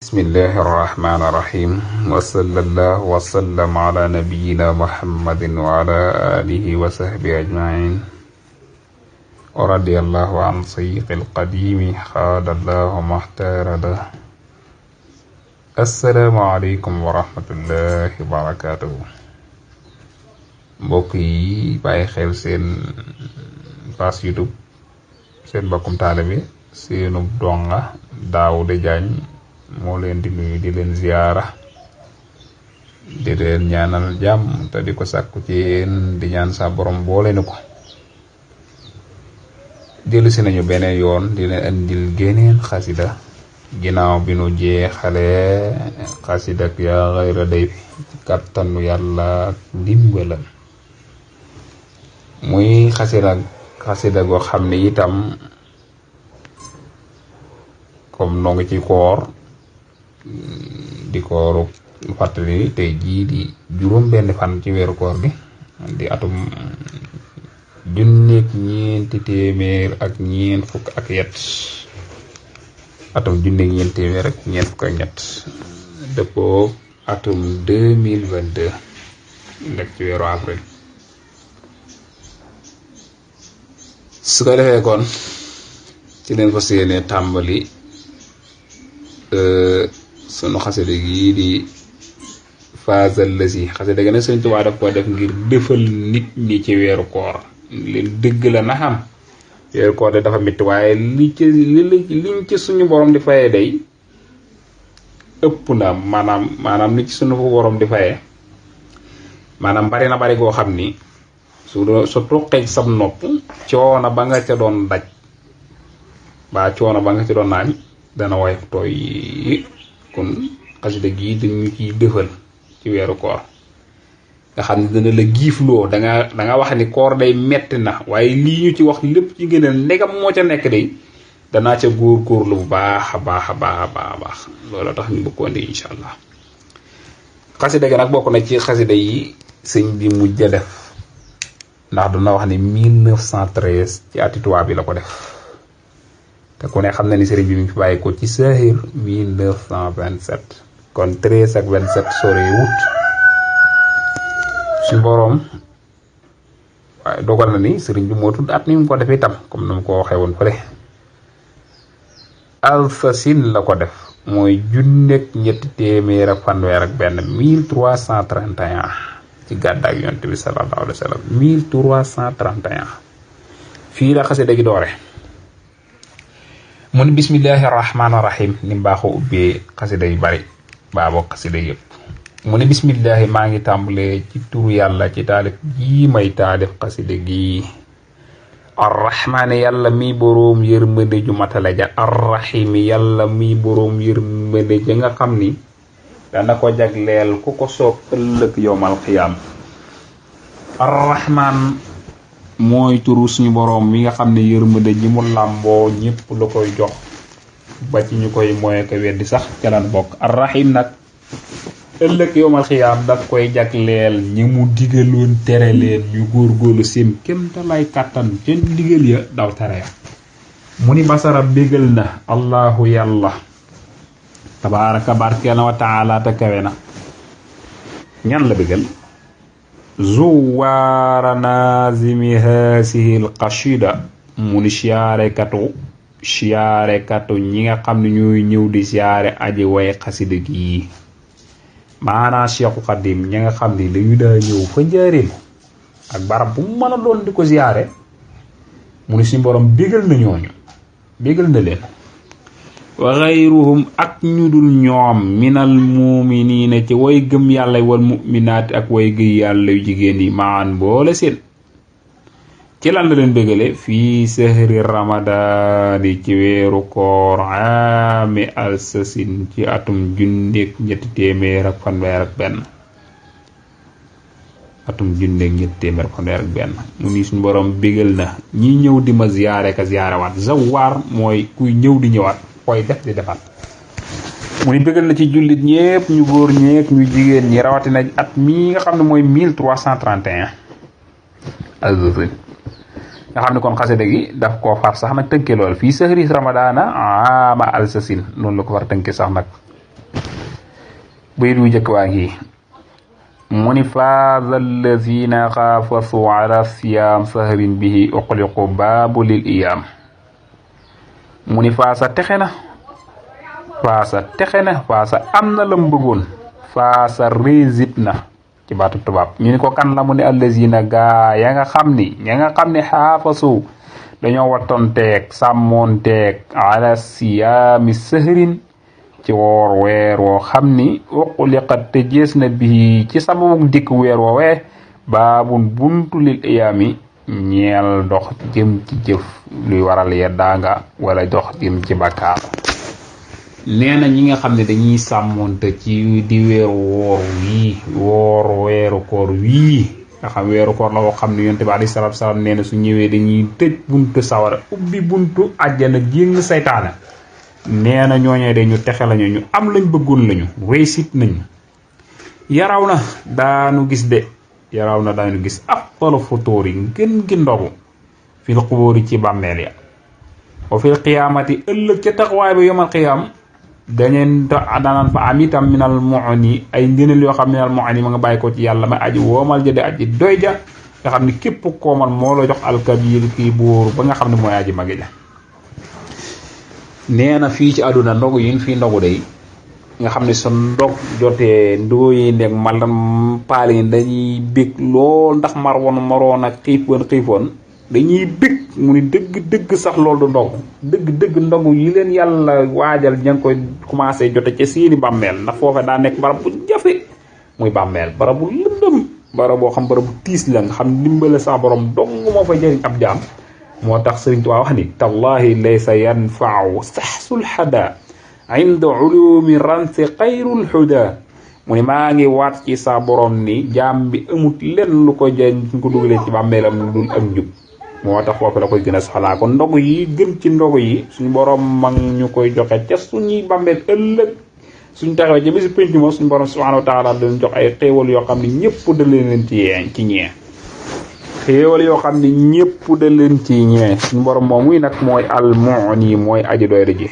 bismillahi irrahmani irrahim wasallallahu wasallam ala nabiyina muhammadin wa ala alihi wa sahbi ajmain wa radiallahu an sayqi alqadimi xaadallahu maxtaarada. assalaamu aleykum wa rahmatullahi wa barakatuhu. mbokk yi bàyyi xel seen page YouTube seen mbokkum taalibe seenub donga Daouda Diagne moo leen di nuyu di leen ziyaara di leen ñaanal jàmm te di ko sàkku ci yéen di ñaan sa borom boole ni ko. dellu si nañu beneen yoon di leen andil geneen xasida ginnaaw bi nu jeexale xasida ak yaa xayra day fi ci kàttanu yàlla ak ndimbalam. muy xasida goo xam ne itam comme noo ngi ci koor di kooru fàttali tey jii di juróom benn fan ci weeru koor gi di atum junneeg ñeenti téeméer ak ñeent fukk ak yet atum junneeg ñeenti téeméer ak ñeent fukk ak ñett dëppoo atum 2022 nekk ci weeru avril. su ko defee kon ci leen fas yéene tàmbali sunu xasida gi di faasal la si xasida gi ne Sëriñ Tuubaa daf ko def ngir defal nit ñi ci weeru koor. leen dëgg la na xam weeru koor de dafa métti waaye liñ ci suñu borom di fayee day ëpp na maanaam li ci suñu borom di fayee maanaam bari na bari goo xam ni su toqee sab nopp coono ba nga ca doon daj ba coono ba nga ca doon naañ dana woyof tooy. kon xasida gii dañu ciy defal ci weeru koor nga xam ne dana la giifloo danga wax ni koor day metti na waaye lii ñu ci wax lépp ci gën a ndegam moo ca nekk day danaa ca góorgóorlu bu baax a baax a baax a baax a baax loolu tax ñu bëggoon di incha allah. xasida gi nag bokk na ci xasida yi sëñ bi mujj a def ndax duna wax ni 1913 ci ati tubaab bi la ko def te ku ne xam na ni sëriñ bi mu fi bàyyi ko ci saahir 1927 kon 13 ak 27 sore wut suñu boroom waaye dogal na ni sëriñ bi moo tudd at ni mu ko defee itam comme ni mu ko waxee woon fële alfasin la ko def mooy junneeg ñetti téeméer ak fanweer ak benn 1331 ci gàddaak yonent bi sallallahu alayhi wa sallam 1331 fii la xasida gi doore. mu ni bismillahi rahmaani rahim ni mbaaxoo ubbee xasida yu bari baaboo xasida yëpp. mu ni bismillahi maa ngi tàmbalee ci turu yàlla ci taalif gii may taalif xasida gii arrahmaani yàlla mi boroom yërmande ju matale ja arrahimi yàlla mi boroom yërmande ja nga xam ni dana ko jagleel ku ko soob ëllëg yowmal xiyaam. arrahmaan mooy turu suñu boroom mi nga xam ne yërmande ji mu làmboo ñëpp la koy jox ba ci ñu koy moye ko weddi sax ca lan bokk. arrahim nag ëllëg yowmal xiyaam daf koy jagleel ñi mu digaloon tere leen ñu góorgóorlu sim kem te lay kàttan ca digal ya daw tere ya. mu ni basara bégal na allahu yàlla tabaaraka barkeel na wa taala te kawe na. ñan la bégal zuwaara nazimi haasihil qashida mu ni siyaarekatu ñi nga xam ne ñooy ñëw di siyaare aji way xasida gi maanaa Seexu Xadim ñi nga xam ne dañu daa ñëw fa njaareem ak barab bu mën a doon di ko siyaare mu ni suñu borom bégal na ñooñu bégal na leen. wa xayruhum ak ñu dul ñoom minal muuminiina ci way gëm yàlla wal muminaati ak way gëm yàlla yu jigéen yi maan boole seen. ci lan la leen bégale fii sahri ramadaani ci weeru koor aami alsasin ci atum junneeg ñetti téeméer ak fanweer ak benn mu ni suñu borom bégal na ñi ñëw di ma ziyaare ka ziyaarewaat zawaar mooy kuy ñëw di ñëwaat koy def di defaat. mu ni bégal na ci jullit ñépp ñu góor ñépp ñu jigéen ñi rawatina at mii nga xam ne mooy 1331 nga xam ne kon xasida gi daf koo far sax nag tënke lool fii sahri ramadaana ama alsasin noonu la ko far tënke sax nag bayit wu njëkk waa ngi mu ni faaza allazina xaafasu ala siyaam sahrin bihi uqliqu baabu lil iyaam mu ni faasa texe na faasa am na lam bëggoon faasa réussite na ci baatu tubaab ñu ni ko kan la mu ne allazina gaa ya nga xam ni ña nga xam ne xaafasu dañoo wattonteeg sàmmoonteeg ala siyaami sahrin ci woor weer woo xam ni uqliqat te jees na bii ci sababu dikk weer woowee baabun buntu lil iyaami ñeel dox jëm ci jëf luy waral yeddaanga wala dox jëm ci bakkaar nee na ñi nga xam ne dañuy sàmmoonte ci di woor weeru koor wii nga xam weeru koor la woo xam ne yonte bi alayhi salaatu salaam nee na su ñëwee dañuy tëj buntu sawara ubbi buntu àjjana jéng saytaana nee na ñooñee de ñu texe lañu ñu am lañ bëggoon lañu réussite nañu yaraw na daanu gis afdalu futuur yi ngën gi ndogu fil qubóori ci bàmmeel ya wa fil qiyaamati ëllëg ca taxawaay ba yomal qiyaam danaan fa am itam minal mu'ni ay ngëneel yoo xam minal mu'ni ma nga bàyyi ko ci yàlla ma aji woomal ja de aji doy ja nga xam ne képp koomal moo la jox alkabiir kii buur ba nga xam ne mooy aji magi ja nee na fii ci àdduna ndogu yi fii ndogu day nga xam ne sa ndog jotee ndooyi nekk malam paal yi dañuy bég lool ndax maroon ak xiifoon dañuy bég mu ni dëgg sax loolu du ndog dëgg ndogu yi leen yàlla waajal ña ngi koy commencé jote ca seeni bàmmeel ndax foofe daa nekk barab bu jafe muy bàmmeel barab bu lëndëm barab boo xam barab bu tiis la nga xam ndimbale sax borom dong moo fa jëriñ ab jaam moo tax Sëriñ Tuubaa wax ni tallahi laysa yanfa'u saxsul hada inda ulumi ransi xayrul huda mu ni maa ngi waat ci sa borom ni jaam bi amut lenn lu ko jëriñ suñ ko dugalee ci bàmmeelam lu dul ak njub moo tax foofu la koy gën a soxlaa kon ndogu yi gën ci ndogu yi suñu borom mag ñu koy joxe ca suñuy bàmmeel ëllëg suñ taxawee ci bési pénc moom suñu borom subhanahu wa taala dañ jox ay xéewal yoo xam ne ñëpp da leen ci ñee xéewal yoo xam ne ñëpp da leen ci ñee suñu borom moom muy nag mooy al-mu'ni mooy aji doy ji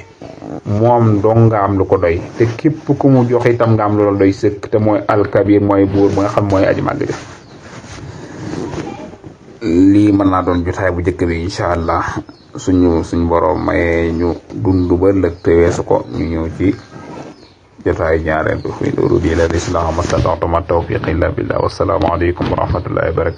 moom dong nga am lu ko doy te képp ku mu jox itam nga am lu la doy sëkk te mooy al-kabir mooy buur ba nga xam mooy aji màgg ja lii mën naa doon jotaay bu njëkk bi incha allah suñu borom mayee ñu dund ba lëg te weesu ko ñu ñëw ci jotaay ñaareel bi fi uriidu illal islaaha mastata'tu wa ma tawfiiqi illa billah wassalaamu aleykum wa rahmatullahi wa barakatuh